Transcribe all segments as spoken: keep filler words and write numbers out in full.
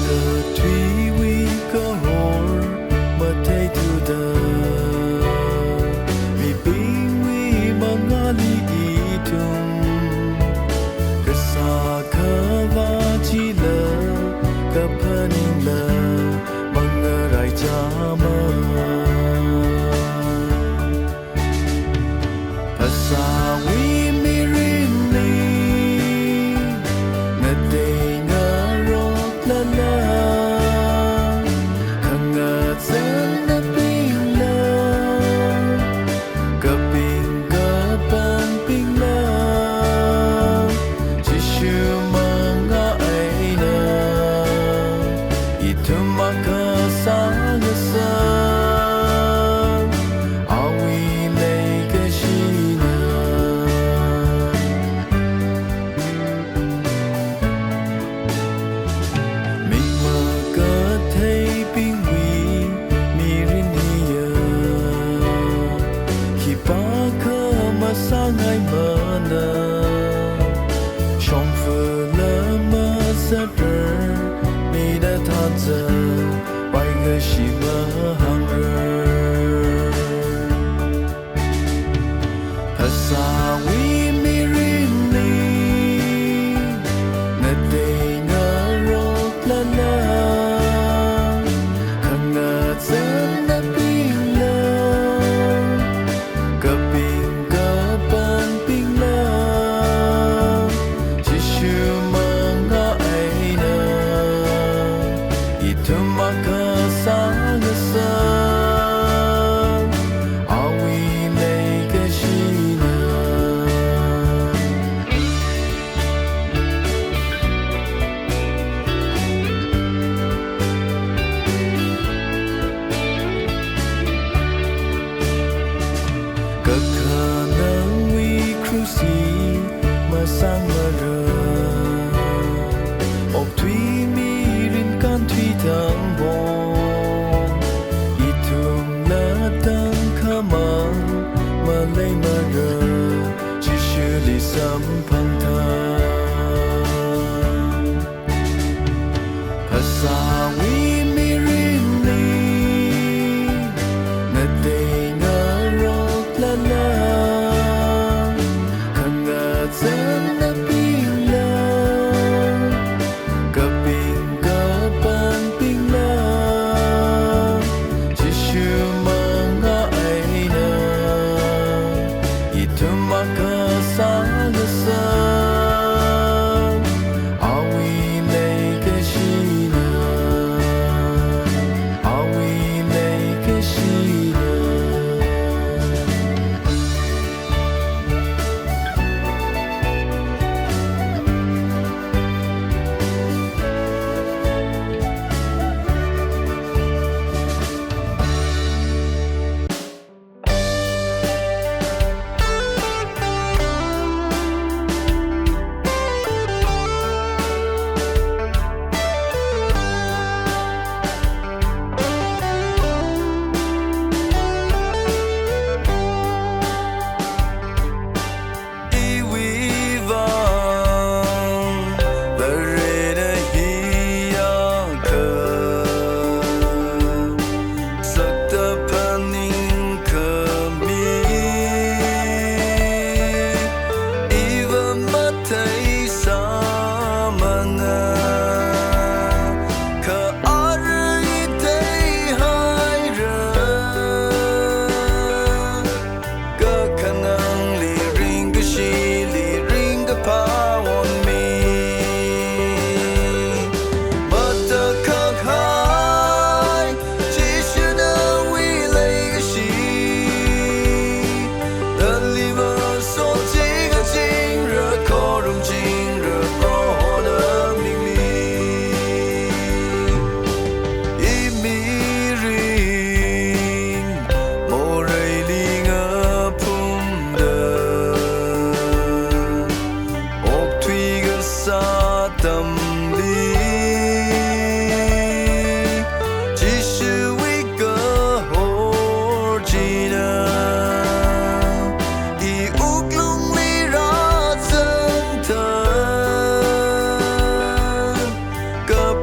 Thuiwui kahor matheithuda, mibingwui mangāli ithum kasā khavā chila, kaphaningla mangaraichāma. Phasāwui mirinli ngatei ngaroklala, khangazannaobingla, kaping kapāngbingla, Jishu mangā eina ithum akha sāngasaka, awui leikashina. Mik makatheibingwui mirin hiya khipākha masāngaimana. Shongfala mazatra, mida thāzā, paikashi mahāngra. Phasāwui mirinli ngatei ngaroklala, khangazannaobingla, kaping kapāngbingla, Jishu mangā eina ithum akha sāngasaka, awui leikashina. Kakhanangwui krush hi masāngmara, okthui mirin kānthui tangpong, ithumla tangkhamang maleimara, Jishuli samphangthang. Phasāwui mirinli ngatei ngaroklala, khangazannaobingla, kaping kapāngbingla, Jishu mangā eina ithum akha sāngasaka, awui leikashina.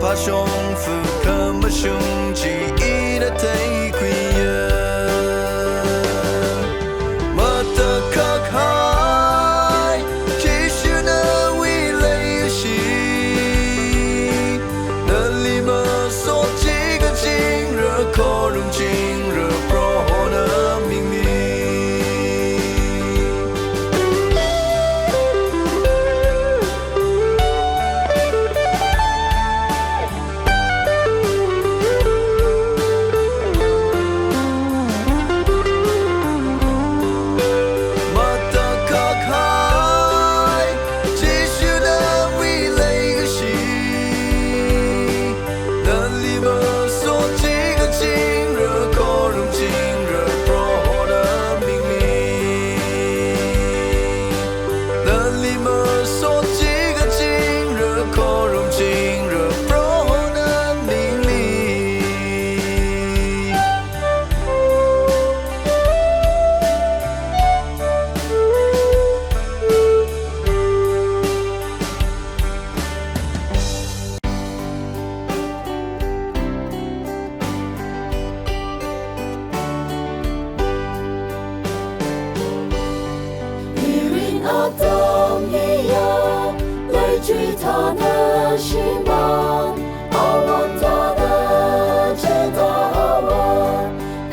Phashong fu khamashung chi ina theikhuiya. Matakhak hai, Jishu nawui leikashi. Nali masot chi kachingra, khorum chingra, Prohona mingli. Matakhak hai, Jishu nawui leikashi. Nali masot chi kachingra, khorum chingra, Prohona mingli. Nali masot chi kachingra, khorum chingra, Prohona mingli. Mirin atam hiya, leichui thāda shimān, awon thāda chithāhaowa,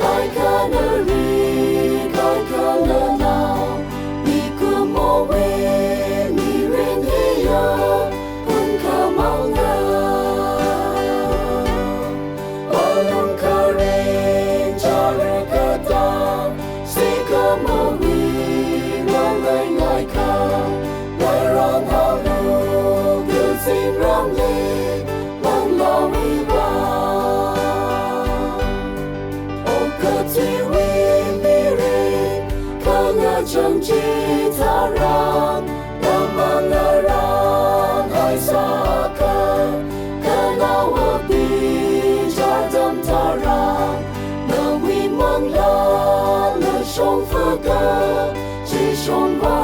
kaikha nali, kaikha nana, mikumowui mirin hiya, hunkhamangna. Alung kharing chara katang, sikamowui ngalei ngaikha, ngaranhaolu, busingrangli, manglāwui vang. Okathuiwui mirin, khangachang chitharan, namang ngaranhaisākha, khanaowa bichar tam tharan, nawui manglāna shongfakha, chi shongfa